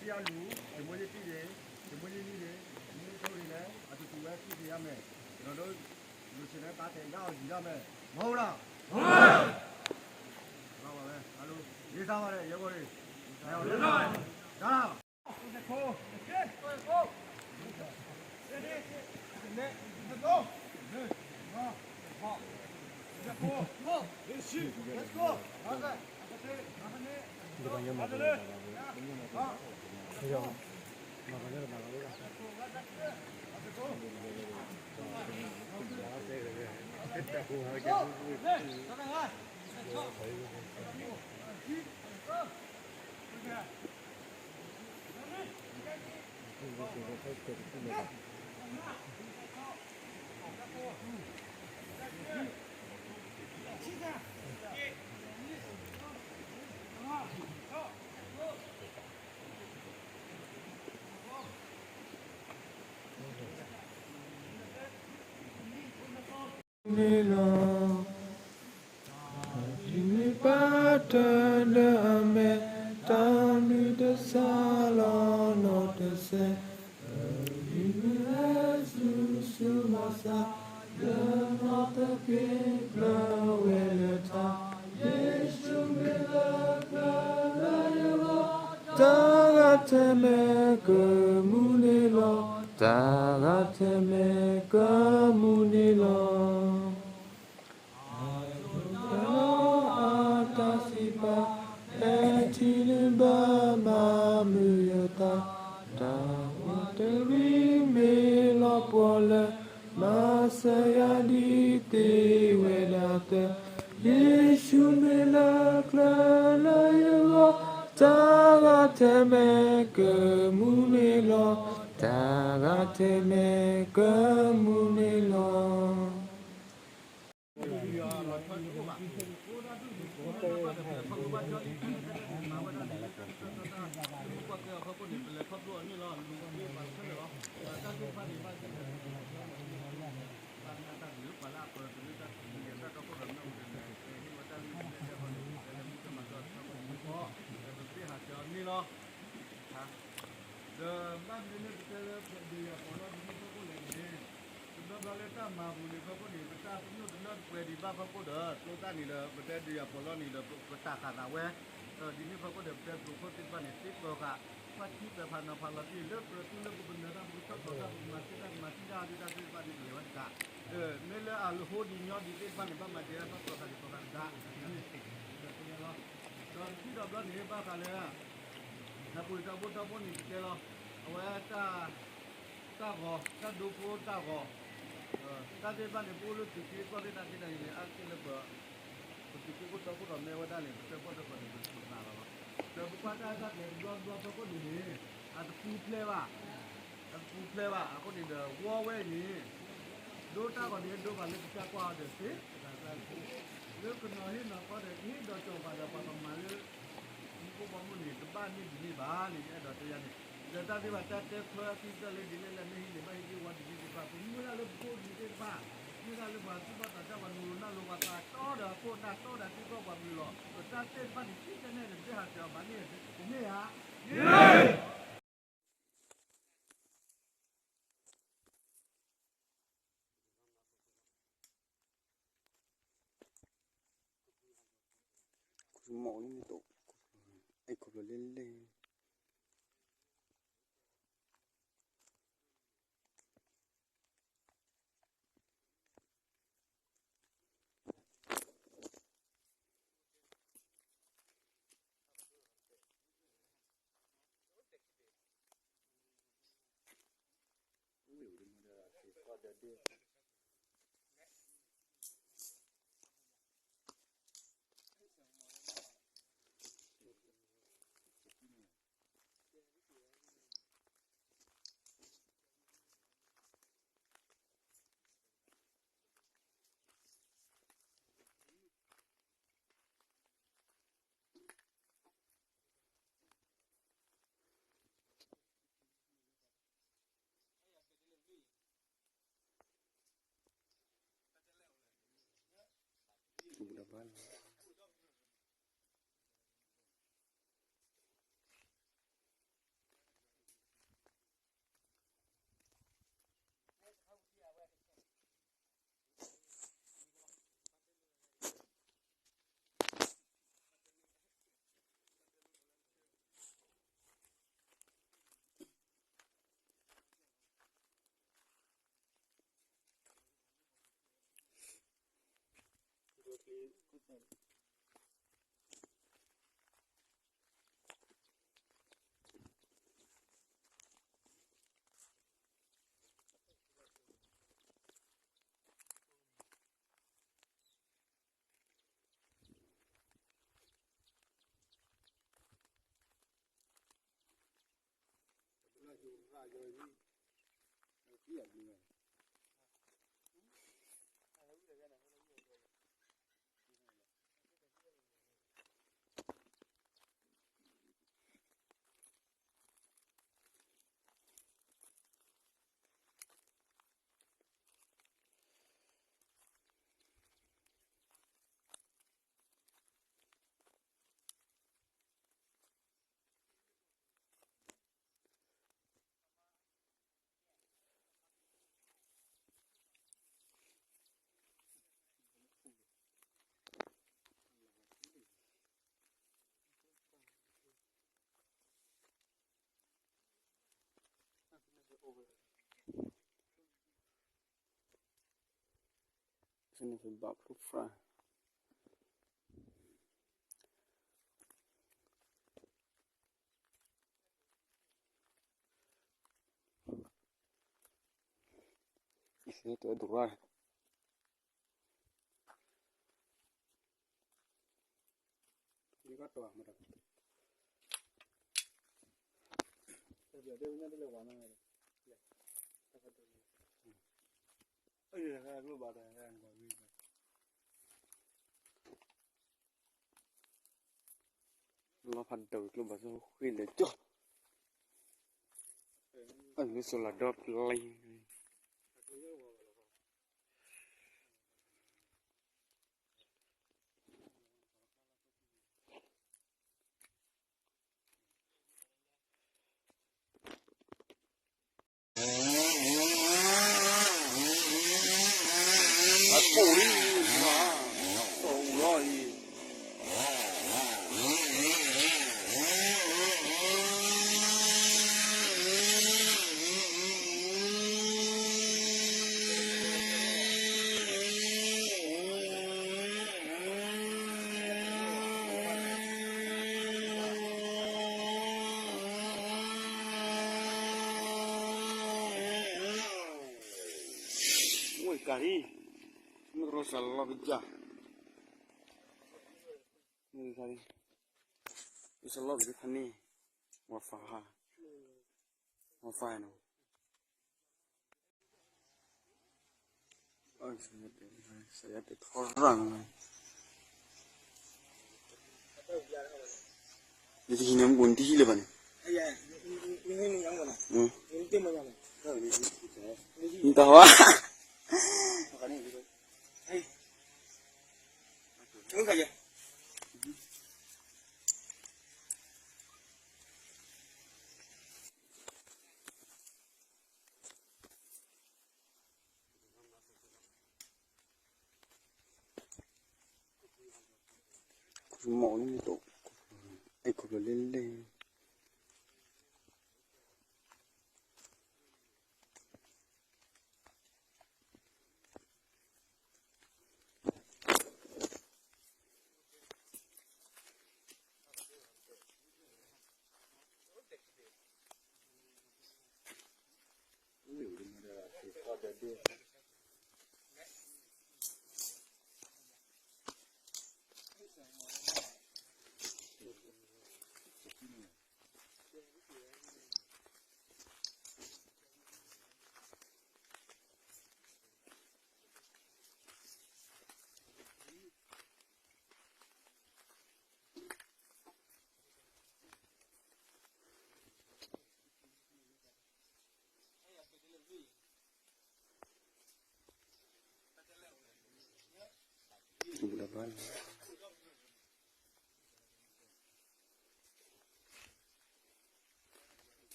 ယလူၤ ယမိၢ်ယတံၢ်န့ၣ် ယမိၢ်ယနံၣ်န့ၣ် မူထိၣ်န့ၣ်လဲၣ် အတတူၢ်ဝဲသံသ့ၣ်ညါမဲာ် ဒီးဒိ လူၤဆ့ၣ်နဲၣ်ပာ်တဲာ်ယါအီၤယံၤဒၣ်မဲာ် မ့ၢ်ဝဲဒၣ် လီၤဘၣ်ဝဲ ဟါလၢ ရေးစားပါတယ် ရဲဘော်တွေ တၢ် န့ၣ်လီၤ. တၢ်ဒ်န့ၣ်ပာ်တၢၢ်ဒီးအမဲာ် တၢ်ဘျုးတစၢ်လီၤနီတစဲး ဒ်န့ၣ်ဟဲဆူဆူဘၣ်ဆၣ် လၢနီၢ်သက့ပျၢၤဝဲလၢထး ယ့ၣ်ၡူးမ့ၢ်လၢကျၢၤလၢယဂီၢ် တၢ်ဂၤထဲမဲာ်ကမူၣ်န့ၣ်လီၤ တၢ်ဂၤထဲမဲာ်ကမူၣ်န့ၣ်လီၤ. အတၢ်စံးပာ် ဟဲထံၣ်လၢဘၣ်မၤမုာ်ယသး တၢ်ဝးတရံးမ့ၢ်လီၤပှီၢ်လၢ မၤစၢၤယၤဒ်သ့ဝဲဒၣ်သၢ ယ့ၣ်ၡူးမ့ၢ်လၢကျၢၤလၢယဂီၢ် တၢ်ဂၤထဲမဲာ်ကမူၣ်န့ၣ်လီၤ တၢ်ဂၤထဲမဲာ်ကမူၣ်န့ၣ်လီၤ. ဒီးဘၣ်မနုၤလၢပတဲလၢပဒုးယၤပီးလီၢ်ဒ်န့ၣ်ဖီခိၣ်လဲၣ်န့ၣ်, တဘျီဘျီလၢတၢ်မၤပူၤန့ၣ်ဖီခိၣ်န့ၣ် ပတၢ်ပညိၣ်တလၢတပှဲၤဒံးဘၣ်ဖီခိၣ်ဒီး ကျိသၣ်န့ၣ်ဒီး ပတဲဒုးယၤပီးလီၢ်န့ၣ်ဒီး ပတၢ်ဃာ်သးဝဲ, ဒ်န့ၣ်ဖီခိၣ်ဒီး ပတဲပျိၤခိၣ်သ့ၣ်တဖၣ်န့ၣ် သ့ၣ်ပၢၤဃာ် ပှၤထံပၢၤဖးနီၤဖးလီၤတံၢ်လၢပရတူၢ်လၢပကနၢၤတၢ်ပကထီၣ်ထီၣ်တၢ်ပကမၤသ့တၢ်ကမၤသံတၢ်အီၤဒ်တၢ်သ့ၣ်တဖၣ်န့ၣ် ကလဲၤဝဲတကး, မ့ၢ်လၢအလၢဟိဒ်ညီဒ်သ့ၣ်တဖၣ်န့ၣ် ဘၣ်မၤဒ်ပှၤပၢၤဃာ်ဒ်ပၢၤဃာ်တကး, ဒီးတထံၣ်ဒီးဘျီန့ၣ် ဘၣ်ဃးလၢ နၢ်ပူၤတၢ်ဘိတၢ်ဘိန့ၣ် ပတဲလီၤ, အဝဲ တၢ်ဂီၤ တၢ်ဒိဖိတၢ်ဂီၤ, တၢ်သ့ၣ်တဖၣ်န့ၣ် ပအိၣ်လၢသုးက့ကီၢ်သ့ၣ်တၢ်သ့ၣ်တဖၣ်န့ၣ် အါတက့ၢ်လၢပ ပသုးက့ခိၣ်တီခိၣ်ဒီးမ့ၢ်ဝဲဒၣ်န့ၣ် ပတဲဖီၣ်တဖၣ်န့ၣ် ပသးလီၤလီၤ, ဒီးပကွၢ်တၢ်တၢ်ကျဲၤတဘျီဘျီဖီခိၣ်န့ၣ်န့ၣ် အတပူၤဖျဲးဘၣ်, အတပူၤဖျဲးဘၣ် အဃိန့ၣ်ဒီး ဝီဝဲအံၤန့ၣ် ဒိတၢ်ဂီၤန့ၣ် ဒိဘၣ်လၢကစၢ်ကွၢ်အီၤဒီးသ့, လၢကနီၤဟ့ၣ်နီၤဃီဒီး ကဟ့ၣ်ဒီးကၠီၤပှၤဒီးပှၤကမၤလၢ မူခိၣ်ဘီမုၢ်န့ၣ် တဘၣ်န့ၢ်ဒ်န့ၣ်ဘၣ်န့ၣ် ယအဲၣ်ဒိးတဲယၤန့ၣ်, ဒီးတၢ်သ့ၣ်တဖၣ်တၢ်တဲခွဲးအသံတၢ်လၢဒ်လဲၣ်လၢမ့ၢ်ဟံးန့ၢ်ဘၣ်ဟံးန့ၢ်ဝီဒ်န့ၣ်သ့ၣ်တဖၣ် ပမ့ၢ်ဝဲဒၣ်လၢပဖိဒ်န့ၣ်သ့ၣ်တဖၣ်, မ့ၢ်ဒၣ်လၢပှၤသူၣ်ဘီၣ်သးစၢ်ပှၤနူၤနၢ်လိၤပှၤသးတီဒီးအခိၣ်အနၢ်တီဒီး သံကွၢ်ပှၤကလုာ်လီၤ, ပတၢ်သ့ၣ်တဖၣ်န့ၣ် က့တနဲၣ်န့ၣ် ပတဟးစၢၤအီၤဘၣ်န့ၣ်, ပမ့ၢ်ဧါ မ့ၢ်တအိၣ်, အဲၣ်ခီဖျိလဲၣ်လဲၣ်. Sini fi bak fufra. Isi tu dura. Lီၤဖးဒိၣ် ကျိဘၣ်သဃ့လၢာ်ကၠီ, အလၢစီၤလၤဒီပျံၤ ဝဲကၤရံ, မ့ၢ်ကရီစလီၤပယါ, မ့ၢ်ကၤရံ, ပစလီၤပယါဖးန့ၣ်, ဝါဖးဟါ, ဝါဖးနီၤ. ယတဟံးန့ၣ် မ့ၢ်တဟံးလၢၤဘၣ်န့ၣ်, နတဟါဝါ မ့ၢ်တအိၣ်, အဲၣ်ခိၣ်ဖျၢၣ်လဲၣ်လဲၣ်.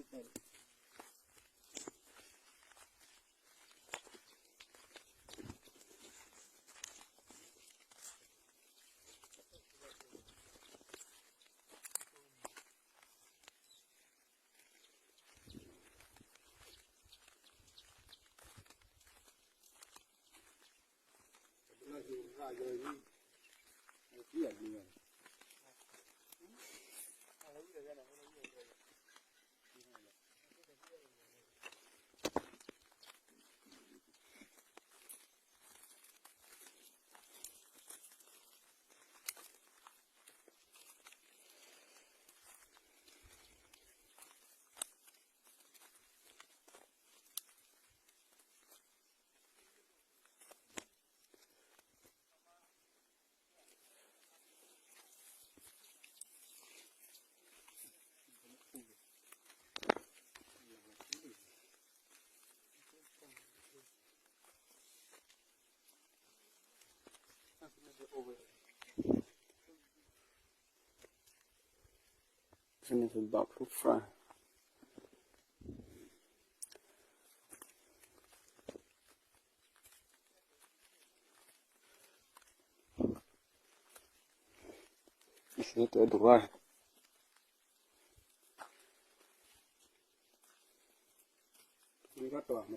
ပ ဖဲန့ၣ်ဘၣ်ဖျိဖၣ် တဲဒိၣ်ဝါ လီၤဖးဒိၣ်ကျ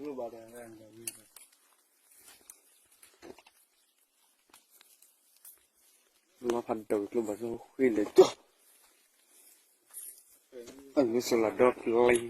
ိဘၣ်ဆၣ်ဃံလဲၣ်ကၠီ, အမ့ၢ်စလၤဒီဖျၢၣ်